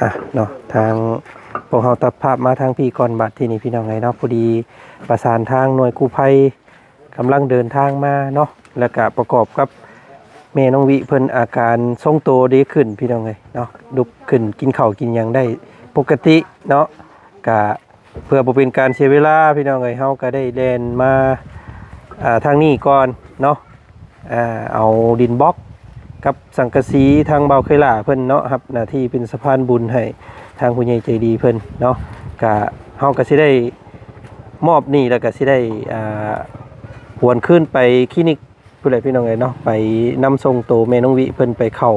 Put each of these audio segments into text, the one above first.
ອ່ະເນາະ ທາງພວກເຮົາຕັດພາບມາທາງພີ້ກ່ອນ ບາດທີນີ້ພີ່ນ້ອງເອີຍເນາະ. ພໍດີປະສານທາງໜ່ວຍກູ້ໄພ ກຳລັງເດີນທາງມາເນາະ ແລ້ວກະປະກອບກັບແມ່ນ້ອງວິເພິ່ນອາການຊົງໂຕດີຂຶ້ນພີ່ນ້ອງເອີຍເນາະ, ລຸກຂຶ້ນກິນເຂົ້າກິນຫຍັງໄດ້ປົກກະຕິເນາະ. ກະເພື່ອບໍ່ເປັນການເສຍເວລາພີ່ນ້ອງເອີຍ ເຮົາກະໄດ້ແລ່ນມາ ອ່າ ທາງນີ້ກ່ອນເນາະ. ອ່າ ເອົາດິນບລັອກກັບສັງກະສີ ທາງບ່າວເຄີຍຫຼ້າເພິ່ນເນາະ ຮັບໜ້າທີ່ເປັນສະພານບຸນໃຫ້ທາງຜູ້ໃຫຍ່ໃຈດີເພິ່ນເນາະ. ກະ ເຮົາກະຊິໄດ້ມອບນີ້ ແລ້ວກະຊິໄດ້ ອ່າ ຫວນຄືນໄປຄລີນິກພຸ້ນແຫຼະພີ່ນ້ອງເອີຍເນາະ, ໄປນຳສົ່ງໂຕແມ່ນ້ອງວິເພິ່ນໄປເຂົ້າ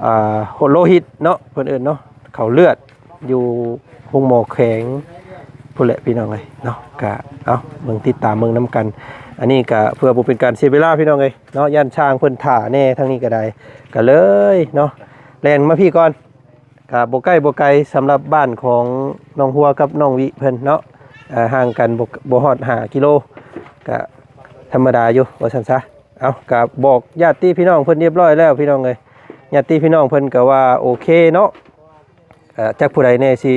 ອ່າ ໂລຫິດເນາະ ເພິ່ນເອີ້ນເນາະ ເຂົ້າເລືອດ ຢູ່ໂຮງໝໍແຂວງພຸ້ນແຫຼະພີ່ນ້ອງເອີຍເນາະ. ກະ ເອົາ ເບິ່ງ ຕິດຕາມເບິ່ງນຳກັນ. ອັນນີ້ກະເພື່ອບໍ່ເປັນການເສຍເວລາພີ່ນ້ອງເອີຍເນາະ, ຢ້ານຊ່າງເພິ່ນຖ້າແດ່ ທາງນີ້ກະໄດ້ ກະເລີຍເນາະ ແລ່ນມາພີ້ກ່ອນ. ກະບໍ່ໃກ້ບໍ່ໄກ ສຳລັບບ້ານຂອງນ້ອງຫົວກັບນ້ອງວິເພິ່ນເນາະ, ເອີ ຫ່າງກັນບໍ່ ບໍ່ຮອດຫ້າກິໂລ ກະທຳມະດາຢູ່ວ່າຊັ້ນຊະ. ເອົາ ກະບອກຍາດຕິພີ່ນ້ອງເພິ່ນຮຽບຮ້ອຍແລ້ວພີ່ນ້ອງເອີຍ, ຍາດຕິພີ່ນ້ອງເພິ່ນກະວ່າໂອເຄເນາະ. ເອີ ຈັກຜູ້ໃດແດ່ຊິ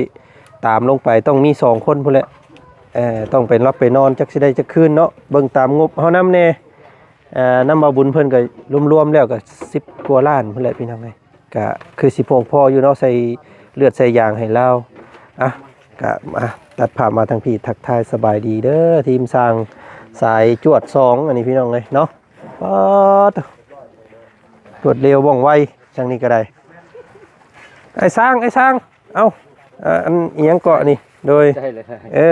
ຕາມລົງໄປ ຕ້ອງມີສອງຄົນພຸ້ນແຫຼະ. ເອີ ຕ້ອງໄປຫຼັບໄປນອນ ຈັກຊິໄດ້ຈັກຄືນເນາະ, ເບິ່ງຕາມງົບເຮົານຳແດ່. ເອີ ນຳບ່າວບຸນເພິ່ນກະລວມໆແລ້ວກະສິບກວ່າລ້ານພຸ້ນແຫຼະພີ່ນ້ອງເອີຍ, ກະຄືຊິພຽງພໍຢູ່ເນາະ ໃສ່ເລືອດໃສ່ຢາງໃຫ້ລາວ. ອ່ະ ກະ ອ່ະ ຕັດພາບມາທາງພີ້ ທັກທາຍສະບາຍດີເດີ ທີມຊ່າງສາຍຈວດສອງ ອັນນີ້ພີ່ນ້ອງເອີຍເນາະ. ປາດ ລວດເລັວວ່ອງໄວ ທາງນີ້ກະໄດ້. ອ້າຍຊ້າງ ອ້າຍຊ້າງ ເອົ້າ ອ່າ ອັນອີ່ຫຍັງເກາະນີ້ ໂດຍ ເອີ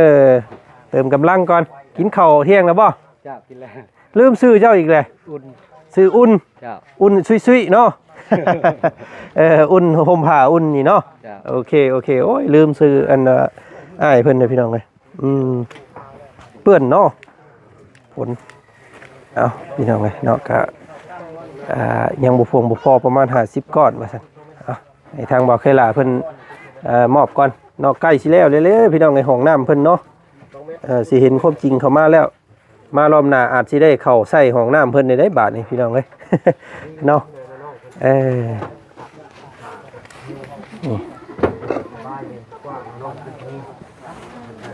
ເຕີມກຳລັງກ່ອນ. ກິນເຂົ້າທ່ຽງແລ້ວບໍ່? ເຈົ້າ ກິນແລ້ວ. ລືມຊື່ເຈົ້າອີກແຫຼະ. ອຸ່ນ ຊື່ອຸ່ນ. ເຈົ້າ ອຸ່ນຊຸຍໆເນາະ. ເອີ ອຸ່ນ ຫົ່ມຜ້າອຸ່ນນີ້ເນາະ. ເຈົ້າ ໂອເຄ ໂອເຄ. ໂອ້ຍ ລືມຊື່ອັນ ເອີ ອ້າຍເພິ່ນເດ້ພີ່ນ້ອງເອີຍ. ອືມ ເປື້ອນເນາະ ຝົນ. ເອົ້າ ພີ່ນ້ອງເອີຍເນາະ ກະ ອ່າ ຍັງບໍ່ພຽງບໍ່ພໍ ປະມານຫ້າສິບກ້ອນວ່າຊັ້ນ. ເອົ້າ ໃຫ້ທາງບ່າວເຄີຍຫຼ້າເພິ່ນ ເອີ ມອບກ່ອນເນາະ. ໃກ້ຊິແລ້ວແລ້ວພີ່ນ້ອງເອີຍ ຫ້ອງນ້ຳເພິ່ນເນາະ. ເອີ ຊິເຫັນຄວາມຈິງເຂົ້າມາແລ້ວ. ມາລອບໜ້າອາດຊິໄດ້ເຂົ້າໃຊ້ຫ້ອງນ້ຳເພິ່ນໄດ້ບາດນີ້ພີ່ນ້ອງເອີຍ ເນາະ. ເອີ ນີ້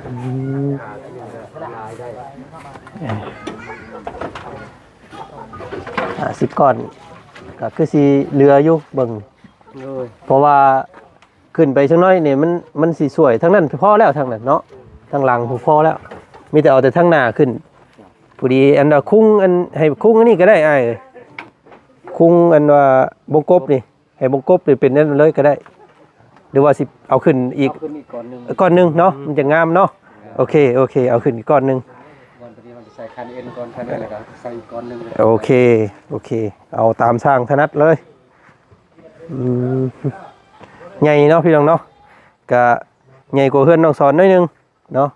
ອືມ ຫ້າສິບກ້ອນ ກະຄືຊິເຫຼືອຢູ່ເບິ່ງ. ໂດຍ ເພາະວ່າ ຂຶ້ນໄປຈັກໜ້ອຍນີ້ ມັນ ມັນຊິຊ່ວຍ ທາງນັ້ນພໍແລ້ວ ທາງນັ້ນເນາະ ທາງຫຼັງພໍແລ້ວ. ມີແຕ່ເອົາແຕ່ທາງໜ້າຂຶ້ນ. ພໍດີອັນວ່າຄຸງ ອັນ ໃຫ້ຄຸງອັນນີ້ກະໄດ້ອ້າຍເອີຍ, ຄຸງອັນວ່າວົງກົບນີ້ ໃຫ້ວົງກົບນີ້ເປັນນັ້ນເລີຍກະໄດ້ ຫຼືວ່າຊິເອົາຂຶ້ນອີກ ເອົາຂຶ້ນອີກກ້ອນໜຶ່ງ ກ້ອນໜຶ່ງເນາະ. ອືມ ມັນຈະງາມເນາະ. ໂອເຄ ໂອເຄ ເອົາຂຶ້ນອີກກ້ອນໜຶ່ງ. ກ່ອນໂຕນີ້ເຮົາຈະໃສ່ຄັນເອັນກ່ອນ ຄັນນີ້ແລ້ວກະໃສ່ອີກກ້ອນໜຶ່ງ. ໂອເຄ ໂອເຄ ເອົາຕາມຊ່າງຖະໜັດເລີຍ. ອືມ ໃຫຍ່ເນາະພີ່ນ້ອງເນາະ, ກະໃຫຍ່ກວ່າເຮືອນນ້ອງສອນໜ້ອຍໜຶ່ງເນາະ,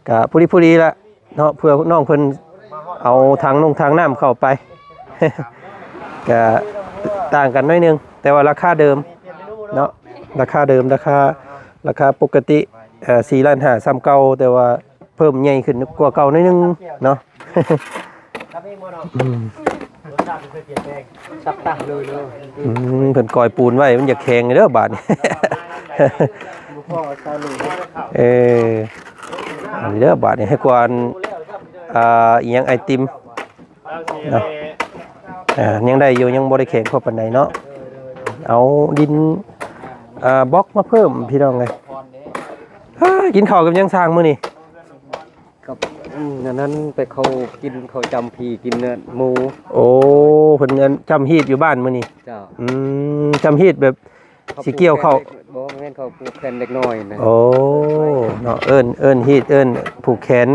ກະພໍດີໆລະເນາະ ເພື່ອນ້ອງເພິ່ນເອົາຖັງນົງຖັງນ້ຳເຂົ້າໄປ ກະຕ່າງກັນໜ້ອຍໜຶ່ງ ແຕ່ວ່າລາຄາເດີມເນາະ, ລາຄາເດີມ ລາຄາ ລາຄາປົກກະຕິ ເອີ ສີ່ລ້ານຫ້າ ສ່ຳເກົ່າ ແຕ່ວ່າ ເພີ່ມໃຫຍ່ຂຶ້ນກວ່າເກົ່າໜ້ອຍໜຶ່ງເນາະ. ອືມ ອືມ ເພິ່ນກ່ອຍປູນໄວ້ ມັນຢາກແຂງເດີບາດນີ້. ເອີ ອັນນີ້ເດີບາດນີ້ ໃຫ້ກວານ ອ່າ ອີ່ຫຍັງ ໄອຕິມ ເນາະ. ອ່າ ຍັງໄດ້ຢູ່ ຍັງບໍ່ໄດ້ແຂງພໍປານໃດເນາະ. ເອົາດິນ ອ່າ ບລັອກມາເພີ່ມ ພີ່ນ້ອງເອີຍ. ກິນເຂົ້າກັບຫຍັງຊ່າງມື້ນີ້? ກັບ ອືມ ອັນນັ້ນໄປເຂົ້າກິນເຂົ້າຈ້ຳຜີ້ ກິນເນື້ອໝູ. ໂອ້ ເພິ່ນອັນຈ້ຳຮີດຢູ່ບ້ານມື້ນີ້. ເຈົ້າ ອືມ ຈ້ຳຮີດແບບ ຊິກ່ຽວເຂົ້າ ບໍ່ແມ່ນ ເຂົ້າຜູກແຂນເດັກນ້ອຍນະ. ໂອ້ ເນາະ ເອີ້ນ ເອີ້ນຮີດ ເອີ້ນຜູກແຂນ.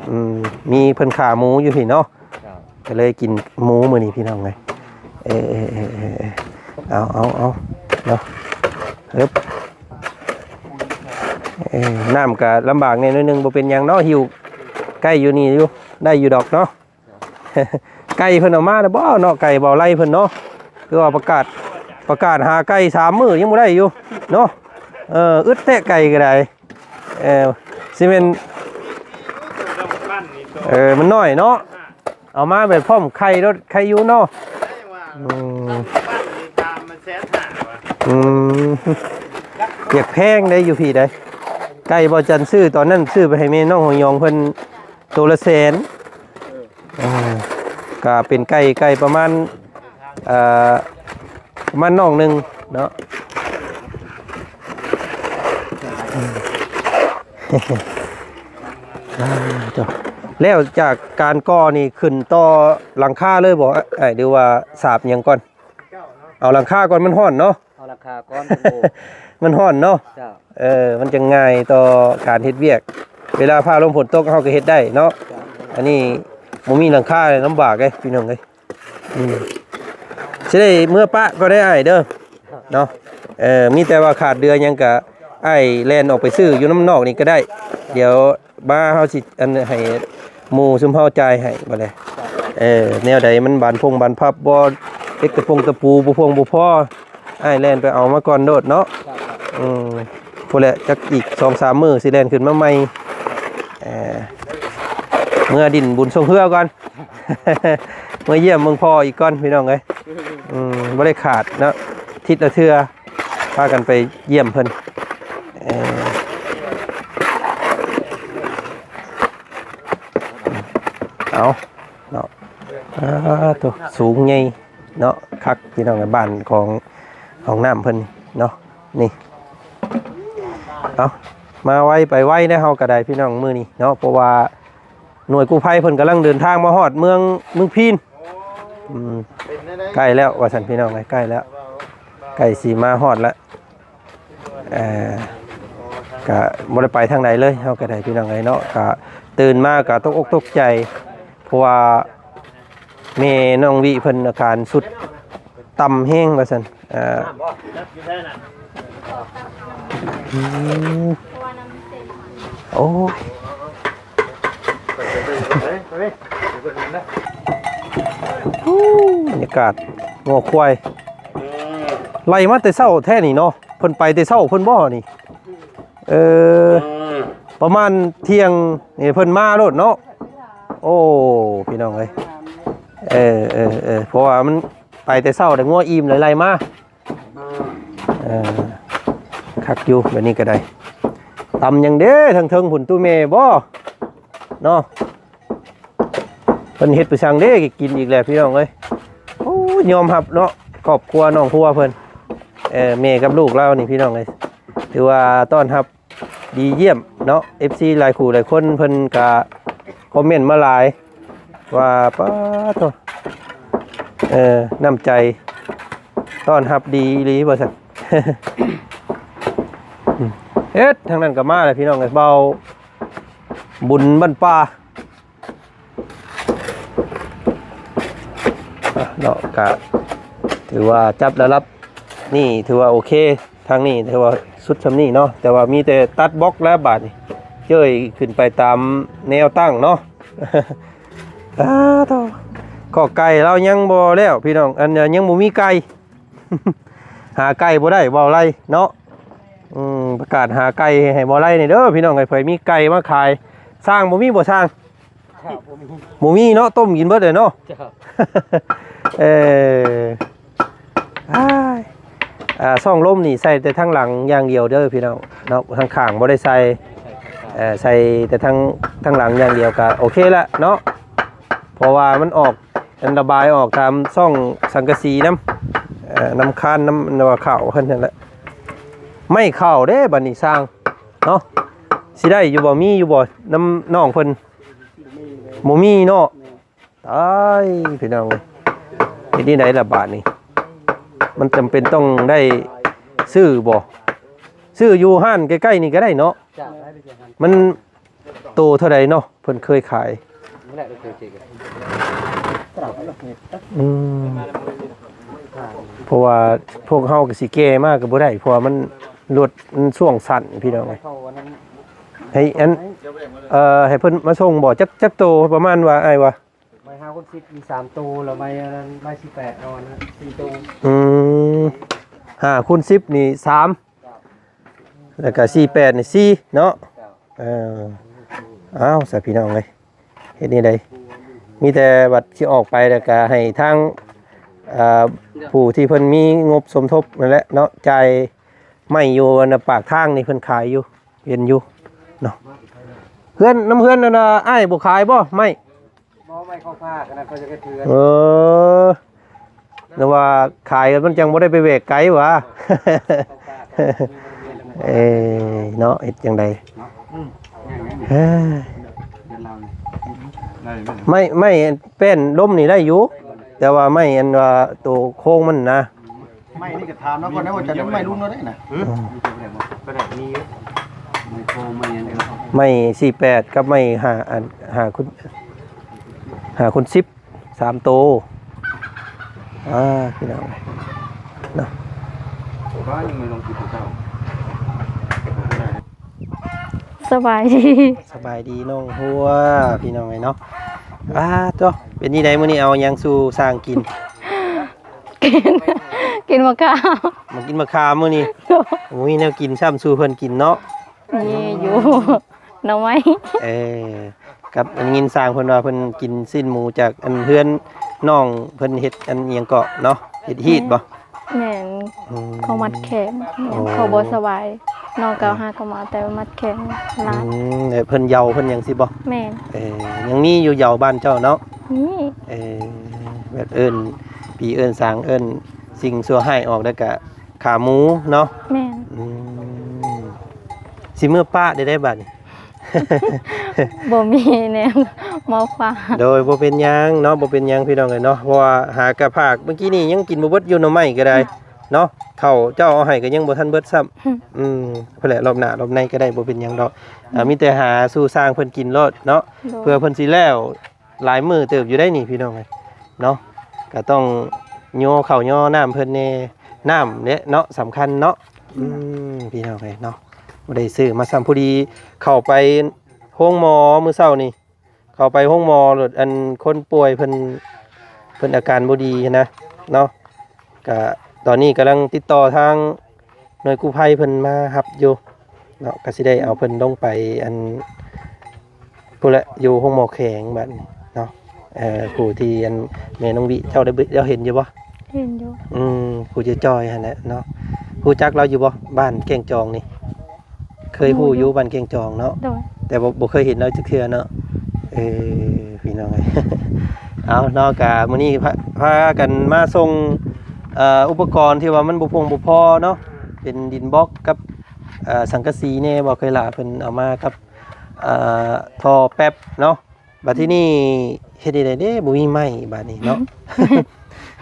ອືມ ມີເພິ່ນຂ້າໝູຢູ່ພີ້ເນາະ. ເຈົ້າ ກະເລີຍກິນໝູມື້ນີ້ພີ່ນ້ອງເອີຍ. ເອີ ເອີ ເອີ ເອີ ເອີ ເອົາ ເອົາ ເອົາເນາະ ເອີບ ເອີ ນ້ຳກະລຳບາກແດ່ໜ້ອຍໜຶ່ງ ບໍ່ເປັນຫຍັງເນາະ ຫິ້ວໃກ້ຢູ່ນີ້ຢູ່ ໄດ້ຢູ່ດອກເນາະ. ໄກ່ເພິ່ນເອົາມາແລ້ວບໍ່ເນາະ ໄກ່ເບົາໄລ່ເພິ່ນເນາະ ຄືວ່າປະກາດ ປະກາດຫາໄກ່ສາມມື້ຍັງບໍ່ໄດ້ຢູ່ເນາະ. ເອີ ອຶດແທ້ໄກ່ກະໄດ້. ເອີ ຊິແມ່ນ ເອີ ມັນນ້ອຍເນາະ ເອົາມາແບບພ້ອມໄຂ່ໂລດ ໄຂ່ຢູ່ເນາະ. ອືມ ສາມພັນຫ້າ ວ່າ ສາມພັນຫ້າ ວ່າ ອືມ ຢາກແພງໄດ໋ຢູ່ພີ້ໄດ໋. ໄກ່ບໍ່ຈັນຊື້ຕອນນັ້ນ ຊື້ໄປໃຫ້ແມ່ນ້ອງຫອຍອງເພິ່ນ ໂຕລະແສນ. ອ່າ ກະເປັນໄກ່ ໄກ່ປະມານ ເອີ ປະມານໜອງໜຶ່ງເນາະ. ອ່າ ໂທ້ ແລ້ວຈາກການກໍ່ນີ້ ຂຶ້ນຕໍ່ຫຼັງຄາເລີຍບໍ່ອ້າຍ ຫຼືວ່າສາບຫຍັງກ່ອນ? ເອົາຫຼັງຄາກ່ອນ ມັນຮ້ອນເນາະ. ເອົາຫຼັງຄາກ່ອນ ມັນຮ້ອນເນາະ. ເຈົ້າ. ເອີ ມັນຈັ່ງງ່າຍຕໍ່ການເຮັດວຽກ ເວລາຟ້າລົມຝົນຕົກເຮົາກໍເຮັດໄດ້ເນາະ. ເຈົ້າ. ອັນນີ້ບໍ່ມີຫຼັງຄາລຳບາກເດ້ພີ່ນ້ອງເອີຍ. ອືມ ຊິໄດ້ເມືອປະກໍໄດ້ອ້າຍເດີເນາະ. ເອີ ມີແຕ່ວ່າຂາດເດືອຫຍັງກະອ້າຍແລ່ນອອກໄປຊື້ຢູ່ນຳນອກນີ້ກໍໄດ້. ດຽວມາເຮົາຊິອັນໃຫ້ໝູ່ຊຸມເຮົາຈ່າຍໃຫ້ບັດນີ້. ເອີ ແນວໃດມັນບານພົງບານພັບບໍ່ ເຫຼັກຕະປົງຕະປູບໍ່ພຽງບໍ່ພໍ ອ້າຍແລ່ນໄປເອົາມາກ່ອນໂລດເນາະ. ອືມ ພຸ້ນແຫຼະ ຈັກອີກສອງສາມມື້ຊິແລ່ນຂຶ້ນມາໃໝ່. ເອີ ເມືອດິນບຸນຊ່ວງເຮືອກ່ອນ ມາຢ້ຽມເບິ່ງພໍ່ອີກກ່ອນພີ່ນ້ອງເອີຍ. ອືມ ບໍ່ໄດ້ຂາດເນາະ ທິດລະເທື່ອ ພາກັນໄປຢ້ຽມເພິ່ນ. ເອີ ເອົາເນາະ ອ່າ ໂທ້ ສູງໃຫຍ່ເນາະ ຄັກພີ່ນ້ອງເອີຍ. ບ້ານຂອງ ຂອງນ້ຳເພິ່ນເນາະ ນີ້. ເອົາ ມາໄວໄປໄວເດ້ເຮົາກໍໄດ້ພີ່ນ້ອງມື້ນີ້ເນາະ ເພາະວ່າ ໜ່ວຍກູ້ໄພເພິ່ນກຳລັງເດີນທາງມາຮອດເມືອງ ເມືອງພີນ. ອືມ ໃກ້ແລ້ວວ່າຊັ້ນພີ່ນ້ອງເອີຍ ໃກ້ແລ້ວ ໃກ້ຊິມາຮອດແລ້ວ. ເອີ ກະບໍ່ໄດ້ໄປທາງໃດເລີຍ ເຮົາກໍໄດ້ພີ່ນ້ອງເອີຍເນາະ. ກະຕື່ນມາກະຕົກອົກຕົກໃຈ ເພາະວ່າ ແມ່ນ້ອງວິເພິ່ນອາການຊຸດຕ່ຳແຮງວ່າຊັ້ນ. ເອີ ອືມ ໂອ້ຍ ໂອ້ ບັນຍາກາດງົວຄວາຍ ໄລ່ມາແຕ່ເຊົ້າແທ້ນີ້ເນາະ. ເພິ່ນໄປແຕ່ເຊົ້າເພິ່ນບໍ່ນີ້? ເອີ ປະມານທ່ຽງນີ້ເພິ່ນມາໂລດເນາະ. ໂອ້ ພີ່ນ້ອງເອີຍ ເອີ ເອີ ເອີ ເພາະວ່າມັນໄປແຕ່ເຊົ້າ ແຕ່ງົວອີ່ມ ແລ້ວໄລ່ມາ. ເອີ ຄັກຢູ່ແບບນີ້ກໍໄດ້. ຕຳຫຍັງເດ້ ທາງເທິງພຸ້ນ ຕູ້ແມ່ບໍ່ເນາະ? ເພິ່ນເຮັດໄປສັ່ງເດ້ ກິນອີກແລ້ວພີ່ນ້ອງເອີຍ. ໂອ້ ຍອມຮັບເນາະ ຄອບຄົວນ້ອງຄົວເພິ່ນ ເອີ ແມ່ກັບລູກລາວນີ້ພີ່ນ້ອງເອີຍ ຖືວ່າຕ້ອນຮັບດີຢ້ຽມເນາະ. ເອັຟຊີຫຼາຍຄູ່ຫຼາຍຄົນເພິ່ນກະຄອມເມັນມາຫຼາຍວ່າ ປາໂທ້ ເອີ ນ້ຳໃຈຕ້ອນຮັບດີອີ່ຫຼີວ່າຊັ້ນ. ເຮັດ ທາງນັ້ນກໍມາແລ້ວພີ່ນ້ອງເອີຍ ເບົາບຸນບ້ານປ່າ. ອ່ະເນາະ ກະຖືວ່າຈັບລະດັບນີ້ຖືວ່າໂອເຄ. ທາງນີ້ຖືວ່າສຸດຊ່ຳນີ້ເນາະ ແຕ່ວ່າມີແຕ່ຕັດບລັອກແລ້ວບາດນີ້ ເຈີຍຂຶ້ນໄປຕາມແນວຕັ້ງເນາະ. ອ້າໂທ້ ຄອກໄກ່ລາວຍັງບໍ່ແລ້ວພີ່ນ້ອງ ອັນ ຍັງບໍ່ມີໄກ່. ຫາໄກ່ບໍ່ໄດ້ ເວົ້າໄລເນາະ. ອືມ ປະກາດຫາໄກ່ໃຫ້ບໍ່ໄລນີ້ເດີພີ່ນ້ອງເອີຍ ໃຜມີໄກ່ມາຂາຍ. ຊ່າງບໍ່ມີບໍ່ຊ່າງ? ເຈົ້າ ບໍ່ມີ ບໍ່ມີເນາະ ຕົ້ມກິນເບິດເລີຍເນາະ. ເຈົ້າ ເອີ ອ້າຍ ອ່າ ຊ່ອງລົມນີ້ໃສ່ແຕ່ທາງຫຼັງຢ່າງດຽວເດີພີ່ນ້ອງເນາະ ທາງຂ້າງບໍ່ໄດ້ໃສ່. ເອີ ໃສ່ແຕ່ທາງ ທາງຫຼັງຢ່າງດຽວກະໂອເຄລະເນາະ ເພາະວ່າມັນອອກ ອັນລະບາຍອອກຕາມຊ່ອງສັງກະສີນຳ ເອີ ນຳຄານ ນຳ ນຳຂ້າວເພິ່ນຫັ້ນແຫຼະ. ໄມ້ເຂົ້າເດ້ບັດນີ້ຊ່າງເນາະ ຊິໄດ້ຢູ່ບໍ່ ມີຢູ່ບໍ່ ນຳນ້ອງເພິ່ນ? ບໍ່ມີເນາະ. ຕາຍ ພີ່ນ້ອງເອີຍ ເຮັດແນວໃດລະບາດນີ້ ມັນຈຳເປັນຕ້ອງໄດ້ຊື້ບໍ່? ຊື້ຢູ່ຮ້ານໃກ້ໆນີ້ກໍໄດ້ເນາະ. ເຈົ້າ ໄດ້ໄປເທື່ອຫັ້ນ ມັນໂຕເທົ່າໃດເນາະ ເພິ່ນເຄີຍຂາຍ? ອືມ ເພາະວ່າພວກເຮົາກໍຊິແກ່ມາກໍບໍ່ໄດ້ ເພາະວ່າມັນລົດມັນຊ່ວງສັ້ນ ພີ່ນ້ອງເອີຍ. ໃຫ້ອັນ ເອີ ໃຫ້ເພິ່ນມາສົ່ງບໍ່? ຈັກ ຈັກໂຕ ປະມານວ່າ ອ້າຍວ່າ ໄມ້ຫ້າຄູນສິບ ມີສາມໂຕ ແລ້ວໄມ້ອັນນັ້ນ ໄມ້ສີ່ແປດ ເອົາອັນນັ້ນສີ່ໂຕ. ອືມ ຫ້າຄູນສິບນີ້ສາມ ແລ້ວກະສີ່ແປດນີ້ສີ່ເນາະ. ເຈົ້າ ເອີ ເອົາຊະພີ່ນ້ອງເອີຍ ເຮັດແນວໃດ ມີແຕ່ບັດຊິອອກໄປແລ້ວກະໃຫ້ທາງ ອ່າ ຜູ້ທີ່ເພິ່ນມີງົບສົມທົບນັ້ນແຫຼະເນາະ ຈ່າຍໄມ້ຢູ່ອັນປາກທາງນີ້ ເພິ່ນຂາຍຢູ່ ເຫັນຢູ່ເນາະ. ເຮືອນ ນຳເຮືອນອັນນ່າ ອ້າຍບໍ່ຂາຍບໍ່ໄມ້? ບໍ່ ໄມ້ເຂົ້າພາກ ອັນນັ້ນເຂົາຈະເຮັດເຮືອນ. ເອີ ຫຼືວ່າຂາຍມັນຈັ່ງບໍ່ໄດ້ໄປແບກໄກຫວາ? ເອີ ເນາະ ເຮັດຈັ່ງໃດ? ເອີ ໄມ້ ໄມ້ແປ້ນລົມນີ້ໄດ້ຢູ່ ແຕ່ວ່າໄມ້ອັນວ່າໂຕໂຄງມັນນະ. ໄມ້ນີ້ກໍຖາມເນາະ ກ່ອນນະ ວ່າຈະໄດ້ໄມ້ລຸງເນາະໄດ້ນະ. ໄມ້ສີ່ແປດກັບໄມ້ຫ້າ ອັນ ຫ້າຄູນ ຫ້າຄູນສິບ ສາມໂຕ. ອ່າ ພີ່ນ້ອງເນາະ ສະບາຍດີ ສະບາຍດີນ້ອງຫົວ ພີ່ນ້ອງເອີຍເນາະ. ອ່າ ໂຕ ເປັນຈັ່ງໃດມື້ນີ້ ເອົາຫຍັງສູ່ຊ່າງກິນ? ກິນ ກິນໝາກຂາມ ມາກິນໝາກຂາມມື້ນີ້. ໂດຍ ບໍ່ມີແນວກິນຊ້ຳສູ່ເພິ່ນກິນເນາະ. ມີຢູ່ ໜໍ່ໄມ້. ເອີ ກັບໄດ້ຍິນຊ່າງເພິ່ນວ່າເພິ່ນກິນຊີ້ນໝູຈາກອັນເຮືອນນ້ອງເພິ່ນເຮັດອັນຫຍັງເກາະເນາະ ເຮັດຮີດບໍ່? ແມ່ນ ອືມ ເຂົາມັດແຂນ ໂອ້ ເຂົາບໍ່ສະບາຍ ນ້ອງກໍເອົາ ອືມ ຫາກໍມາ ແຕ່ວ່າມັດແຂນລາດ. ອືມ ແລ້ວເພິ່ນເຢາເພິ່ນຫຍັງຊີ້ບໍ່? ແມ່ນ ເອີ ຍັງມີຢູ່ເຢາບ້ານເຈົ້າເນາະ? ມີ ເອີ ແບບເອີ້ນຜີເອີ້ນສາງ ເອີ້ນສິ່ງຊົ່ວຮ້າຍອອກ ແລ້ວກະ ຂາໝູເນາະ? ແມ່ນ ອືມ ຊິເມືອປະໄດ້ໃດບາດນີ້? ບໍ່ມີແນວມາຝາກ. ໂດຍ ບໍ່ເປັນຫຍັງເນາະ ບໍ່ເປັນຫຍັງພີ່ນ້ອງເອີຍເນາະ ເພາະວ່າຫາກະຝາກ ມື້ກີ້ນີ້ຍັງກິນບໍ່ເບິດຢູ່ ໜໍ່ໄມ້ກໍໄດ້ ອືມ ເນາະ ເຂົ້າເຈົ້າເອົາໃຫ້ກໍຍັງບໍ່ທັນເບິດຊ້ຳ. ອືມ ອືມ ພຸ້ນແຫຼະ ລອບໜ້າລອບໃນກໍໄດ້ ບໍ່ເປັນຫຍັງດອກ. ອືມ ອ່າ ມີແຕ່ຫາສູ່ຊ່າງເພິ່ນກິນໂລດເນາະ ໂດຍ ເພື່ອເພິ່ນຊິແລ້ວ ຫຼາຍມື້ເຕີບຢູ່ໄດ໋ນີ້ພີ່ນ້ອງເອີຍເນາະ ກໍຕ້ອງຍໍເຂົ້າຍໍນ້ຳເພິ່ນແດ່ ນ້ຳເດ້ເນາະ ສຳຄັນເນາະ. ອືມ ອືມ ພີ່ນ້ອງເອີຍເນາະ ບໍ່ໄດ້ຊື້ມາຊ້ຳ ພໍດີເຂົ້າໄປໂຮງໝໍມື້ເຊົ້ານີ້ ເຂົ້າໄປໂຮງໝໍໂລດ ອັນຄົນປ່ວຍເພິ່ນ ເພິ່ນອາການບໍ່ດີຫັ້ນນະເນາະ ກະຕອນນີ້ກຳລັງຕິດຕໍ່ທາງໜ່ວຍກູ້ໄພເພິ່ນມາຮັບຢູ່ເນາະ ກະຊິໄດ້ເອົາເພິ່ນລົງໄປອັນ ພຸ້ນແຫຼະ ຢູ່ໂຮງໝໍແຂວງບາດນີ້ເນາະ. ເອີ ຜູ້ທີ່ອັນແມ່ນ້ອງວິ ເຈົ້າໄດ້ ເຈົ້າເຫັນຢູ່ບໍ່? ເຫັນຢູ່ ອືມ ຜູ້ຈ່ອຍໆຫັ້ນແຫຼະເນາະ. ຮູ້ຈັກລາວຢູ່ບໍ່? ບ້ານແກ້ງຈອງນີ້ ເຄີຍຮູ້ຢູ່ ບ້ານແກ້ງຈອງເນາະ? ໂດຍ ແຕ່ບໍ່ ບໍ່ເຄີຍເຫັນລາວຈັກເທື່ອເນາະ. ເອີ ພີ່ນ້ອງເອີຍ ເອົາເນາະ ກະມື້ນີ້ພາ ພາກັນມາສົ່ງ ເອີ ອຸປະກອນທີ່ວ່າມັນບໍ່ພ່ງບໍ່ພໍເນາະ ເປັນດິນບລັອກກັບ ເອີ ສັງກະສີແດ່ ບໍ່ເຄີຍລາເພິ່ນເອົາມາກັບ ເອີ ທໍ່ແປັບເນາະ. ບັດທີນີ້ເຮັດຈັ່ງໃດເດ້ ບໍ່ມີໄມ້ບາດນີ້ເນາະ.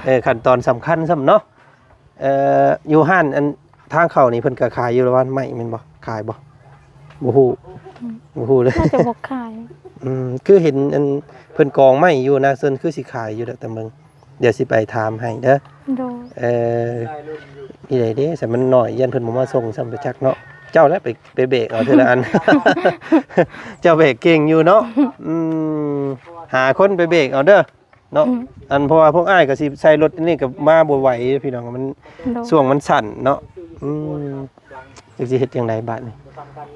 ເອີ ຂັ້ນຕອນສຳຄັນຊ້ຳເນາະ. ເອີ ຢູ່ຮ້ານອັນທາງເຂົ້ານີ້ເພິ່ນກໍຂາຍຢູ່ລະວ່າໄມ້ແມ່ນບໍ່? ຂາຍບໍ່? ບໍ່ຮູ້ ອືມ ບໍ່ຮູ້ເລີຍ ໜ້າຈະບໍ່ຂາຍ. ອືມ ຄືເຫັນອັນເພິ່ນກອງໄມ້ຢູ່ນະ ເຊິ່ງຄືຊິຂາຍຢູ່ແຫຼະ ແຕ່ເບິ່ງ ດຽວຊິໄປຖາມໃຫ້ເດີ. ໂດຍ ເອີ ອີ່ໃດເດ້ ສະມັນໜ້ອຍ ຢ້ານເພິ່ນບໍ່ມາສົ່ງຊ້ຳໄປຈັກເນາະ. ເຈົ້າແຫຼະໄປ ໄປແບກເອົາເທື່ອລະອັນ ເຈົ້າແບກເກັ່ງຢູ່ເນາະ. ອືມ ຫາຄົນໄປແບກເອົາເດີເນາະ. ອືມ ອັນ ເພາະວ່າພວກອ້າຍກໍຊິໃສ່ລົດອັນນີ້ກໍມາບໍ່ໄຫວພີ່ນ້ອງ ມັນ ໂດຍ ຊ່ວງມັນສັ້ນເນາະ. ອືມ ຈັກຊິເຮັດຈັ່ງໃດບາດນີ້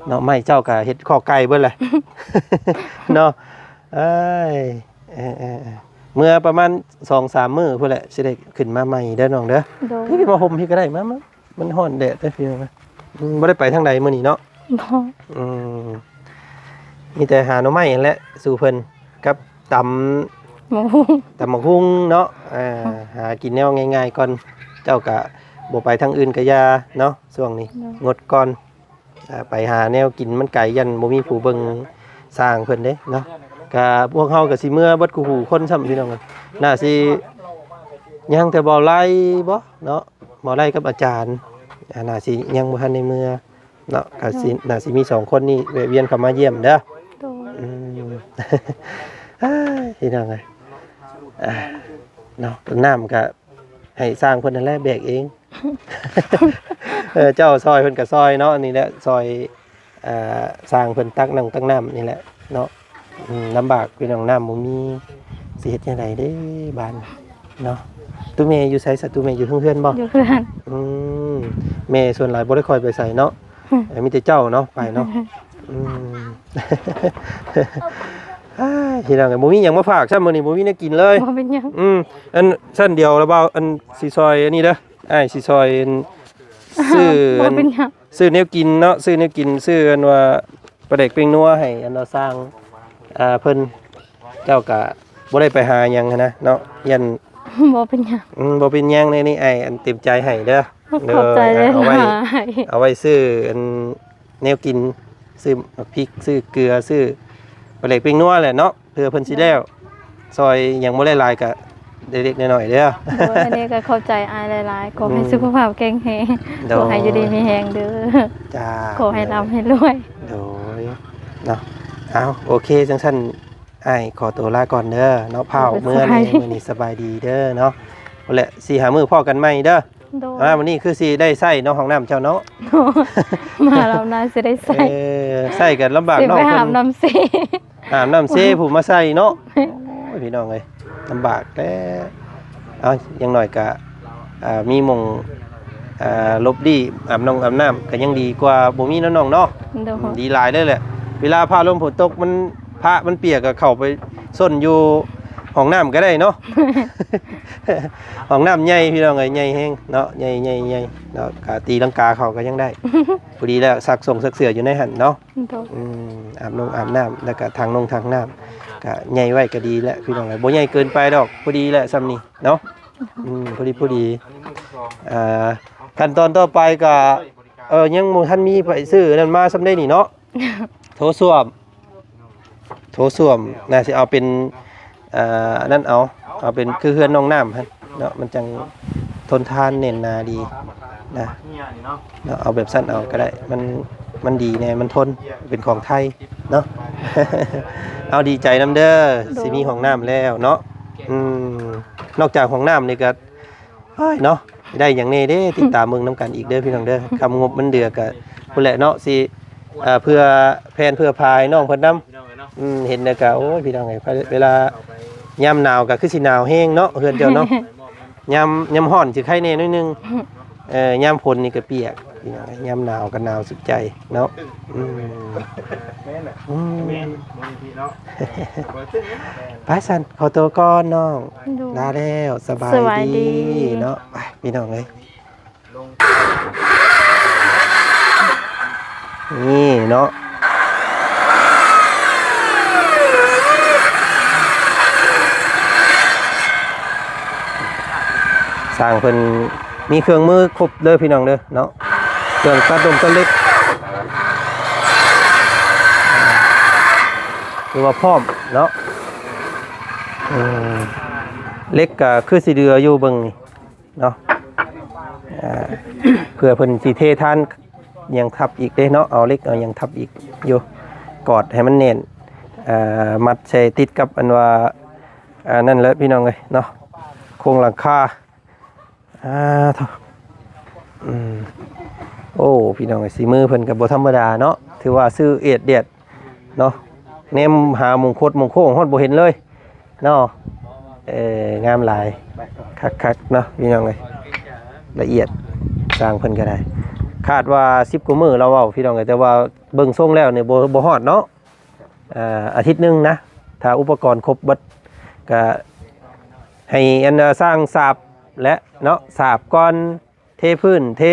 ເນາະ. ໄມ້ເຈົ້າກໍເຮັດຄອກໄກ່ເບິດແຫຼະເນາະ. ເອີຍ ເອີໆໆ ເມື່ອປະມານສອງສາມມື້ພຸ້ນແຫຼະ ຊິໄດ້ຂຶ້ນມາໃໝ່ເດີນ້ອງເດີ. ໂດຍ ນີ້ມາຫົ່ມພີ້ກໍໄດ້ ມາ ມາ ມັນຮ້ອນແດດເດ້ພີ່ນ້ອງ. ອືມ ບໍ່ໄດ້ໄປທາງໃດມື້ນີ້ເນາະ? ບໍ່ ອືມ ມີແຕ່ຫາໜໍ່ໄມ້ຫັ້ນແຫຼະສູ່ເພິ່ນ ກັບຕຳ ໝາກຫຸ່ງ ຕຳໝາກຫຸ່ງເນາະ. ເອີ ຫາກິນແນວງ່າຍໆກ່ອນ ເຈົ້າກະບໍ່ໄປທາງອື່ນກະຢ່າເນາະ ຊ່ວງນີ້ ໂດຍ ງົດກ່ອນ. ອ່າ ໄປຫາແນວກິນມັນໄກ ຢ້ານບໍ່ມີຜູ້ເບິ່ງຊ່າງເພິ່ນເດ້ເນາະ. ກະພວກເຮົາກະຊິເມືອເບິດຄູ່ຫູຄົນຊ້ຳພີ່ນ້ອງ. ໜ້າຊິຍັງແຕ່ບໍ່ໄລ່ບໍ່ເນາະ ບໍ່ໄລ່ກັບອາຈານ ອ່າ ໜ້າຊິຍັງບໍ່ທັນໄດ້ເມືອເນາະ. ກະຊິ ໜ້າຊິມີສອງຄົນນີ້ແວະວຽນເຂົ້າມາຢ້ຽມເດີ. ໂດຍ ອືມ ເອີຍ ພີ່ນ້ອງເອີຍ ອ່າ ເນາະ ນ້ຳກະໃຫ້ຊ່າງເພິ່ນນັ້ນແຫຼະແບກເອງ. ເອີ ເຈົ້າຊ່ອຍເພິ່ນກໍຊ່ອຍເນາະ ນີ້ແຫຼະ ຊ່ອຍ ເອີ ຊ່າງເພິ່ນຕັກນ້ຳ ຕັກນ້ຳນີ້ແຫຼະເນາະ. ອືມ ລຳບາກພີ່ນ້ອງ ນ້ຳບໍ່ມີ ຊິເຮັດຈັ່ງໃດເດ້ບາດນີ້ເນາະ. ຕູ້ແມ່ຢູ່ໃສຊະ? ຕູ້ແມ່ຢູ່ເທິງເຮືອນບໍ່? ຢູ່ເຮືອນ. ອືມ ແມ່ສ່ວນຫຼາຍບໍ່ໄດ້ຄ່ອຍໄປໃສເນາະ. ອືມ ເອີ ມີແຕ່ເຈົ້າເນາະໄປເນາະ. ອືມ ອືມ ອ້າຍ ພີ່ນ້ອງເອີຍ ບໍ່ມີຫຍັງມາຝາກຊ້ຳ ມື້ນີ້ບໍ່ມີແນວກິນເລີຍ. ບໍ່ເປັນຫຍັງ. ອືມ ອັນຊັ້ນດຽວລະບ່າວ ອັນຊິຊ່ອຍອັນນີ້ເດີ ອ້າຍຊິຊ່ອຍອັນ ຊື້ ບໍ່ເປັນຫຍັງ ຊື້ແນວກິນເນາະ ຊື້ແນວກິນ ຊື້ອັນວ່າປາແດກແປ້ງນົວໃຫ້ອັນວ່າຊ່າງ ອ່າ ເພິ່ນ ເຈົ້າກະບໍ່ໄດ້ໄປຫາຫຍັງຫັ້ນນະເນາະ ຢ້ານ ບໍ່ເປັນຫຍັງ. ອືມ ບໍ່ເປັນຫຍັງ ນີ້ ນີ້ອ້າຍອັນເຕັມໃຈໃຫ້ເດີ. ຂອບໃຈຫຼາຍໆ ເອົາໄວ້ ເອົາໄວ້ຊື້ອັນແນວກິນ ຊື້ໝາກພິກ ຊື້ເກືອ ຊື້ປາແດກແປ້ງນົວແຫຼະເນາະ ເພື່ອເພິ່ນຊິແລ້ວ ຊ່ອຍຫຍັງບໍ່ຫຼາຍໆ ກະເລັກໆນ້ອຍໆເດີ. ໂດຍ ອັນນີ້ກໍຂອບໃຈອ້າຍຫຼາຍໆ ຂໍໃຫ້ ອືມ ສຸຂະພາບແຂງແຮງ ໂດຍ ຂໍໃຫ້ຢູ່ດີມີແຮງເດີ. ຈ້າ ຂໍໃຫ້ ໂດຍ ລ່ຳໃຫ້ລວຍ. ໂດຍ ເນາະ ເອົາ ໂອເຄ ຈັ່ງຊັ້ນ ອ້າຍຂໍຕົວລາກ່ອນເດີເນາະ ພ້າວເມືອແດ່ ໂດຍ ມື້ນີ້ສະບາຍດີເດີເນາະ. ພຸ້ນແຫຼະ ສີ່ຫ້າມື້ພໍ້ກັນໃໝ່ເດີ. ໂດຍ ອ່າ ມື້ນີ້ຄືຊິໄດ້ໃຊ້ເນາະ ຫ້ອງນ້ຳເຈົ້າເນາະ. ມາລຳນາຊິໄດ້ໃຊ້ ເອີ ໃຊ້ກໍລຳບາກເນາະ ຊິໄປຫາບນ້ຳເຊ ຫາບນ້ຳເຊ ໂອ້ຍ ຜູ້ມາໃສ່ເນາະ. ໂອ້ຍ ພີ່ນ້ອງເອີຍ ລຳບາກແທ້. ເອົາ ຢ່າງໜ້ອຍກະ ອ່າ ມີໝ່ອງ ອ່າ ຫຼົບລີ້ ອາບນ້ອງອາບນ້ຳ ກໍຍັງດີກວ່າບໍ່ມີເນາະນ້ອງເນາະ. ໂດຍ ອືມ ດີຫຼາຍເລີຍແຫຼະ. ເວລາຟ້າລົມຝົນຕົກ ມັນ ພະມັນປຽກ ກໍເຂົ້າໄປຊົນຢູ່ຫ້ອງນ້ຳກໍໄດ້ເນາະ. ຫ້ອງນ້ຳໃຫຍ່ ພີ່ນ້ອງເອີຍ ໃຫຍ່ແຮງເນາະ ໃຫຍ່ ໃຫຍ່ ໃຫຍ່ເນາະ ກະຕີລັງກາເຂົ້າກໍຍັງໄດ້. ພໍດີແລ້ວ ຊັກສົ່ງຊັກເສື້ອຢູ່ໃນຫັ້ນເນາະ. ໂດຍ ອືມ ອາບນົງອາບນ້ຳ ແລ້ວກະຖັງນົງຖັງນ້ຳ ກະໃຫຍ່ໄວ້ກໍດີແຫຼະ ພີ່ນ້ອງເອີຍ ບໍ່ໃຫຍ່ເກີນໄປດອກ ພໍດີແຫຼະ ສ່ຳນີ້ເນາະ. ອືມ ພໍດີ ພໍດີ. ອ່າ ຂັ້ນຕອນຕໍ່ໄປກໍ ເອີ ຍັງບໍ່ທັນມີໃຜຊື້ນັ້ນມາສ່ຳໃດນີ້ເນາະ. ໂຖສ້ວມ ໂຖສ້ວມ ໜ້າຊິເອົາເປັນ ເອີ ອັນນັ້ນເອົາ ເອົາເປັນຄືເຮືອນນ້ອງນ້ຳຫັ້ນເນາະ ມັນຈັ່ງທົນທານແໜ້ນໜາດີນະ ເນາະ ເອົາແບບຊັ້ນເອົາກໍໄດ້ ມັນ ມັນດີແດ່ ມັນທົນ ເປັນຂອງໄທເນາະ. ເອົາ ດີໃຈນຳເດີ ໂດຍ ຊິມີຫ້ອງນ້ຳແລ້ວເນາະ. ອືມ ນອກຈາກຫ້ອງນ້ຳນີ້ກໍ ເອີຍເນາະ ໄດ້ຫຍັງແດ່ເດ້ ຕິດຕາມເບິ່ງນຳກັນອີກເດີພີ່ນ້ອງເດີ. ຄຳງົບມັນເຫຼືອກະພຸ້ນແຫຼະເນາະ ຊິ ເອີ ເພື່ອແຜ່ນເພື່ອພາໃຫ້ນ້ອງເພິ່ນນຳ. ອືມ ເຫັນແລ້ວກະ ໂອ້ຍ ພີ່ນ້ອງເອີຍ ເວລາຍາມໜາວກະຄືຊິໜາວແຮງເນາະ ເຮືອນເຈົ້າເນາະ. ຍາມ ຍາມຮ້ອນຊິໄຄແດ່ໜ້ອຍໜຶ່ງ ເອີ ຍາມຝົນນີ້ກະປຽກ ພີ່ນ້ອງເອີຍ ຍາມໜາວກະໜາວສຸດໃຈເນາະ. ອືມ ແມ່ນແຫຼະ ອືມ ແມ່ນ ບໍ່ມີທີ່ເນາະ. ໄປຊັ້ນ ຂໍໂຕກ່ອນນ້ອງ ໂດຍ ລາແລ້ວ ສະບາຍ ສະບາຍດີ ດີເນາະ. ໄປ ພີ່ນ້ອງເອີຍ ນີ້ເນາະ ຊ່າງເພິ່ນມີເຄື່ອງມືຄົບເດີພີ່ນ້ອງເດີເນາະ ເຄື່ອງຕັດລົງຕັດເຫຼັກ ຖືວ່າພ້ອມເນາະ. ເອີ ເຫຼັກກະຄືຊິເຫຼືອຢູ່ ເບິ່ງນີ້ ເນາະ ອ່າ ເພື່ອເພິ່ນຊິເທທານຫຍັງທັບອີກເດ້ເນາະ ເອົາເຫຼັກເອົາຫຍັງທັບອີກຢູ່ ກອດໃຫ້ມັນແໜ້ນ ເອີ ມັດໃສ່ຕິດກັບອັນວ່າ ອັນນັ້ນແຫຼະພີ່ນ້ອງເອີຍເນາະ ໂຄງຫຼັງຄາ. ອ່າ ໂທ້ ອືມ ໂອ້ ພີ່ນ້ອງເອີຍ ສີມືເພິ່ນກໍບໍ່ທຳມະດາເນາະ ຖືວ່າຊື້ອຽດດຽດເນາະ ແນມຫາມົງຄົດມົງໂຄ້ງຮອດບໍ່ເຫັນເລີຍ ເນາະ. ເອີ ງາມຫຼາຍ ຄັກໆ ເນາະ ພີ່ນ້ອງເອີຍ ລະອຽດ ຊ່າງເພິ່ນກໍໄດ້ ຄາດວ່າສິບກວ່າມື້ລາວເວົ້າ ພີ່ນ້ອງເອີຍ ແຕ່ວ່າເບິ່ງຊົງແລ້ວນີ້ບໍ່ ບໍ່ຮອດເນາະ ອາ ອາທິດໜຶ່ງນະ ຖ້າອຸປະກອນຄົບເບິດ ກະໃຫ້ອັນ ຊ່າງສາບແຫຼະເນາະ ສາບກ່ອນ ເທພື້ນ ເທ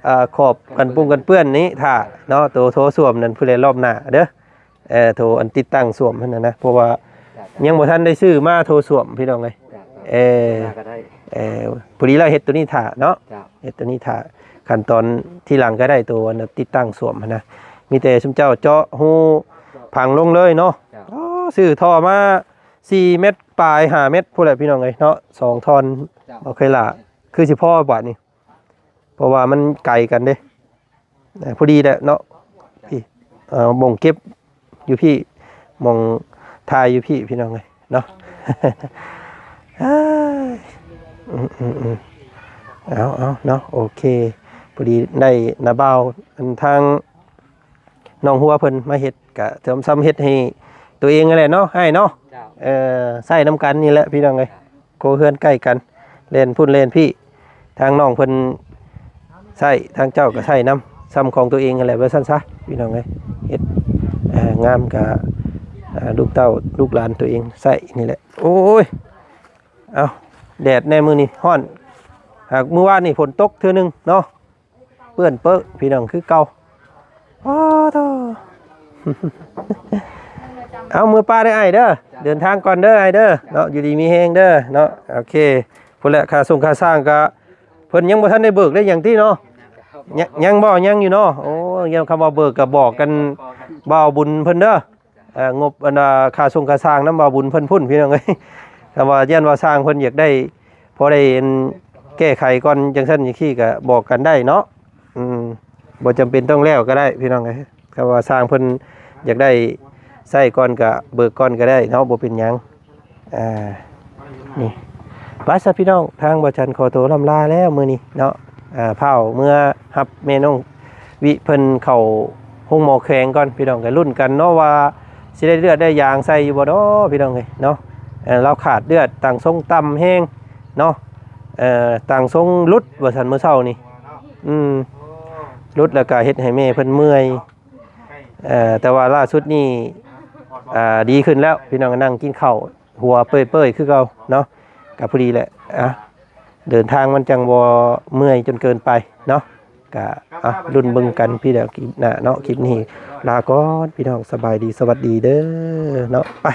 ເອີ ຂອບກັນປຸງກັນເປື້ອນນີ້ຖ້າເນາະ ໂຕໂຖສ້ວມນັ້ນ ຜູ້ໃດລອບໜ້າເດີ ເອີ ໂຖອັນຕິດຕັ້ງສ້ວມຫັ້ນນະ ເພາະວ່າຍັງບໍ່ທັນໄດ້ຊື້ມາໂຖສ້ວມພີ່ນ້ອງເອີຍ ເອີ ເອີ ພໍດີລະເຮັດໂຕນີ້ຖ້າເນາະ ເຮັດໂຕນີ້ຖ້າ ຂັ້ນຕອນທີຫຼັງກໍໄດ້ໂຕອັນຕິດຕັ້ງສ້ວມຫັ້ນນະ ມີແຕ່ຊຸມເຈົ້າເຈາະຮູຜັງລົງເລີຍເນາະ. ອໍ ຊື້ທໍ່ມາສີ່ແມັດປາຍ ຫ້າແມັດພຸ້ນແຫຼະພີ່ນ້ອງເອີຍເນາະ ສອງທ່ອນ ບໍ່ເຄີຍຫຼ້າ ຄືຊິພໍບາດນີ້ ເພາະວ່າມັນໄກກັນເດ້ ພໍດີແຫຼະເນາະ ພີ່ ເອີ ໝ່ອງເກັບຢູ່ພີ້ ໝ່ອງຖ່າຍຢູ່ພີ້ ພີ່ນ້ອງເອີຍເນາະ. ເອົາ ເອົາເນາະ ໂອເຄ ພໍດີໄດ້ນ້າບ່າວ ອັນທາງ ນ້ອງຫົວເພິ່ນມາເຮັດ ກະເຕີມຊ້ຳເຮັດໃຫ້ຕົວເອງຫັ້ນແຫຼະເນາະ ອ້າຍເນາະ. ເອີ ໃຊ້ນຳກັນນີ້ແຫຼະພີ່ນ້ອງເອີຍ ຄົວເຮືອນໃກ້ກັນ ແລ່ນພຸ້ນແລ່ນພີ້ ທາງນ້ອງເພິ່ນໃຊ້ ທາງເຈົ້າກໍໃຊ້ນຳ ຊ້ຳຂອງຕົວເອງຫັ້ນແຫຼະ ວ່າຊັ້ນຊະພີ່ນ້ອງເອີຍ. ເຮັດ ເອີ ງາມກະ ອ່າ ລູກເຕົ້າລູກຫຼານຕົວເອງໃຊ້ນີ້ແຫຼະ. ໂອ້ຍ ເອົ້າ ແດດແດ່ມື້ນີ້ຮ້ອນ ຫາກມື້ວານນີ້ຝົນຕົກເທື່ອໜຶ່ງເນາະ ເປື້ອນເປິພີ່ນ້ອງຄືເກົ່າ. ໂອ້ໂທ້ ເອົາ ເມືອປ່າເດີອ້າຍເດີ ເດີນທາງກ່ອນເດີອ້າຍເດີເນາະ ຢູ່ດີມີແຮງເດີເນາະ. ໂອເຄ ພຸ້ນແຫຼະ ຄ່າສົ່ງຄ່າສ້າງກະ ເພິ່ນຍັງບໍ່ທັນໄດ້ເບີກໄດ້ຫຍັງຕິເນາະ? ຍັງ ຍັງບໍ່? ຍັງຢູ່ເນາະ. ໂອ້ ຢ້ານຄຳວ່າເບີກກະບອກກັນບ່າວບຸນເພິ່ນເດີ. ເອີ ງົບອັນວ່າຄ່າສົ່ງຄ່າສ້າງນຳບ່າວບຸນເພິ່ນພຸ້ນພີ່ນ້ອງເອີຍ. ຄຳວ່າຢ້ານວ່າຊ່າງເພິ່ນຢາກໄດ້ ພໍໄດ້ອັນແກ້ໄຂກ່ອນ ຈັ່ງຊັ້ນຈັ່ງຊີ້ກະບອກກັນໄດ້ເນາະ. ອືມ ບໍ່ຈຳເປັນຕ້ອງແລ້ວກະໄດ້ພີ່ນ້ອງເອີຍ. ຄຳວ່າຊ່າງເພິ່ນຢາກໄດ້ໃຊ້ກ່ອນກະເບີກກ່ອນກະໄດ້ເນາະ ບໍ່ເປັນຫຍັງ. ອ່າ ນີ້ ໄປຊະພີ່ນ້ອງ ທາງບ່າວຈັນຂໍໂຕລ່ຳລາແລ້ວມື້ນີ້ເນາະ. ອ່າ ພ້າວເມືອຮັບແມ່ນ້ອງວິເພິ່ນເຂົ້າໂຮງໝໍແຂວງກ່ອນ ພີ່ນ້ອງກະລຸ້ນກັນເນາະວ່າຊິໄດ້ເລືອດໄດ້ຢາງໃສ່ຢູ່ບໍ່ເນາະ ພີ່ນ້ອງເອີຍເນາະ. ເອີ ລາວຂາດເລືອດ ຕາງຊົງຕ່ຳແຮງເນາະ. ເອີ ຕາງຊົງຫຼຸດວ່າຊັ້ນ ມື້ເຊົ້ານີ້ ອືມ ຫຼຸດແລ້ວກະເຮັດໃຫ້ແມ່ເພິ່ນເມື່ອຍ. ເອີ ແຕ່ວ່າລ່າສຸດນີ້ ອ່າ ດີຂຶ້ນແລ້ວ ພີ່ນ້ອງ ນັ່ງກິນເຂົ້າຫົວເປີຍໆຄືເກົ່າເນາະ. ກະພໍດີແຫຼະ ອ່າ ເດີນທາງມັນຈັ່ງບໍ່ເມື່ອຍຈົນເກີນໄປເນາະ. ກະ ອ່າ ລຸ້ນເບິ່ງກັນພີ່ນ້ອງ ຄລິບໜ້າເນາະ. ຄລິບນີ້ລາກ່ອນພີ່ນ້ອງ ສະບາຍດີ ສະຫວັດດີເດີເນາະ. ໄປ.